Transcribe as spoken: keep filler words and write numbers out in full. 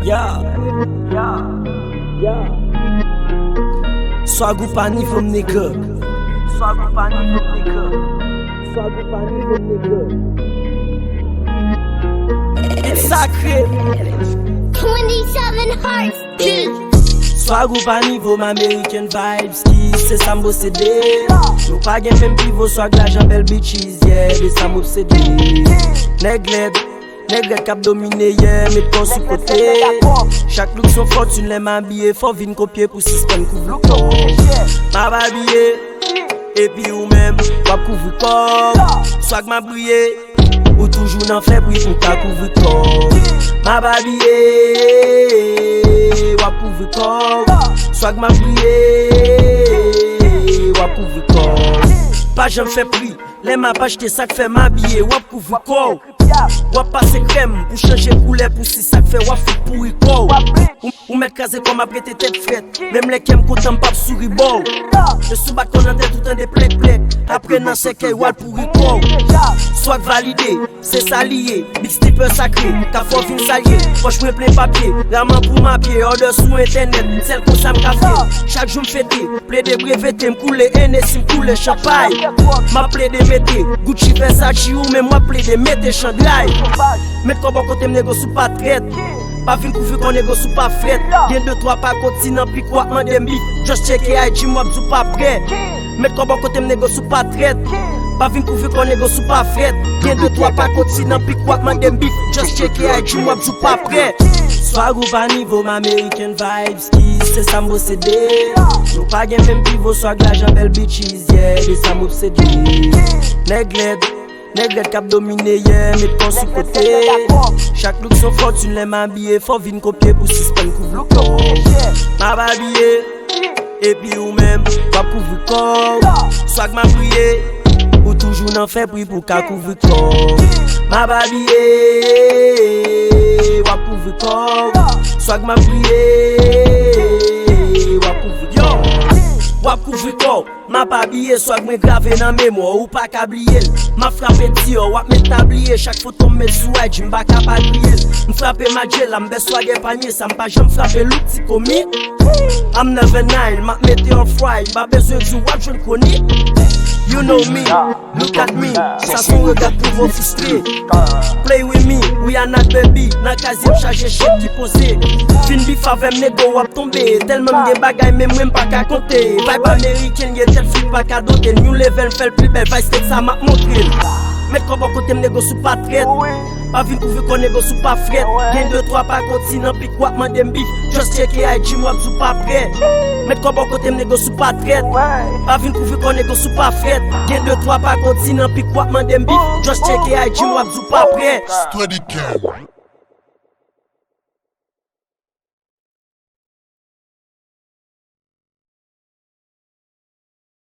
Yeah, yeah, yeah. Swag ou pa nivo m, nigga. Swag ou pa nivo m, nigga. Swag ou pa nivo m, nigga. It's sacré. Twenty-seven Hearts Beat. Swag ou pa nivo m, American vibes, ki se sa m posede. Nou pa gen menm nivo, swag, lajan, bèl bitches, yeah, de sa m obsede. Nèg lèd, nèg lèd k ap domine, yeah, met kò sou kote. Chak look se yon fòtin, lè m abiye, fò vin kopye pou sispann kouvri kò. M ap abiye, epi ou menm, w ap kouvri kò w. Swag m ap briye, ou toujou nan fè bri pou ka kouvri kò w. M ap abiye, w ap kouvri kò w. Swag m ap briye, w ap kouvri kò w. Pa janm fè pri, lè m ap achte, sa k fè m abiye, w ap kouvri kò w. W ap pase krèm pou chanje koulè, pou si sa k fè w ap fout pouri kò w. Ou, ou mèt kraze kò m ap rete tèt frèt. Menm lè kè m kontan, m p ap souri ba w. Yo sou bat kò nan tèt ou tande plèk plèk. Apre nan sèkèy, w al pouri kò w. Swag valide, se sa li ye. Big Steeper sakre, ka fè w vin salye. Pòch mwen plen papye, raman pou m apye. Òdè sou entènèt, sèl konsa m ka fè. Chak jou m fete, plede brevete, m koule Hennessy, m koule chanpay. M ap plede mete Gucci, Versace, ou menm w ap plede mete chandray. Met kò bò kote m, nego, si w pa trèt. Pa vin kouvri kò, nego, si w pa frèt. Gen de twa pakoti nan pik, w ap mande m bif. Just tcheke I G m, w ap di w pa prè. Met kò bò kote m, nego, si w pa trèt. Pa vin kouvri kò, nego, si w pa frèt. Gen de twa pakoti nan pik, w ap mande m bif. Just tcheke I G m, w ap di w pa prè. Swag ou pa nivo m, American vibes, ki se sa m posede. Nou pa gen menm nivo, swag, lajan, bèl bitches, yeah, de sa m obsede. Nèg lèd, nèg lèd k ap domine, yeah, met kò sou kote. Chak look se yon fòtin, lè m abiye, fò vin kopye pou sispann kouvri kò w. M ap abiye, epi ou menm, w ap kouvri kò w. Swag m ap briye, ou toujou nan fè bri pou ka kouvri kò w. M ap abiye, w ap kouvri kò w. Swag m ap briye, w ap kouvri kò w. W ap kouvri kò w. M ap abiye, swag mwen grave nan memwa w, ou pa ka bliye l. M ap frape Dior, w ap met tabliye. Chak foto m met sou I G, m pa ka pa griye l. M frape Margiela, m bè swagè panye sa, m pa janm frape look ti komi. I'm never nine, m ap mete off white, pa bezwen di w ap jwenn koni. You know me, look at me, sa se yon rega pou vo fristre. Play with me, we are not baby. Nan kazye m chaje shit ki poze. Vin bif avè m, nego, w ap tonbe. Tèlman m gen bagay, menm mwen m pa ka konte. Vibe ameriken, ye tèt fi pa ka dote. New level, fè l pi bèl, vibe state sa m ap montre l. Met kò bò kote m, nego, si w pa trèt. Pa vin kouvri kò, nego, si w pa frèt. Gen de twa pakoti nan pik, w ap mande m bif. Just tcheke I G m, w ap di w pa prè. Met kò bò kote m, nego, si w pa trèt. Pa vin kouvri kò, nego, si w pa frèt. Gen de twa pakoti nan pik, w ap mande m bif. Just tcheke I G m, w ap di w pa prè. Steady Ken.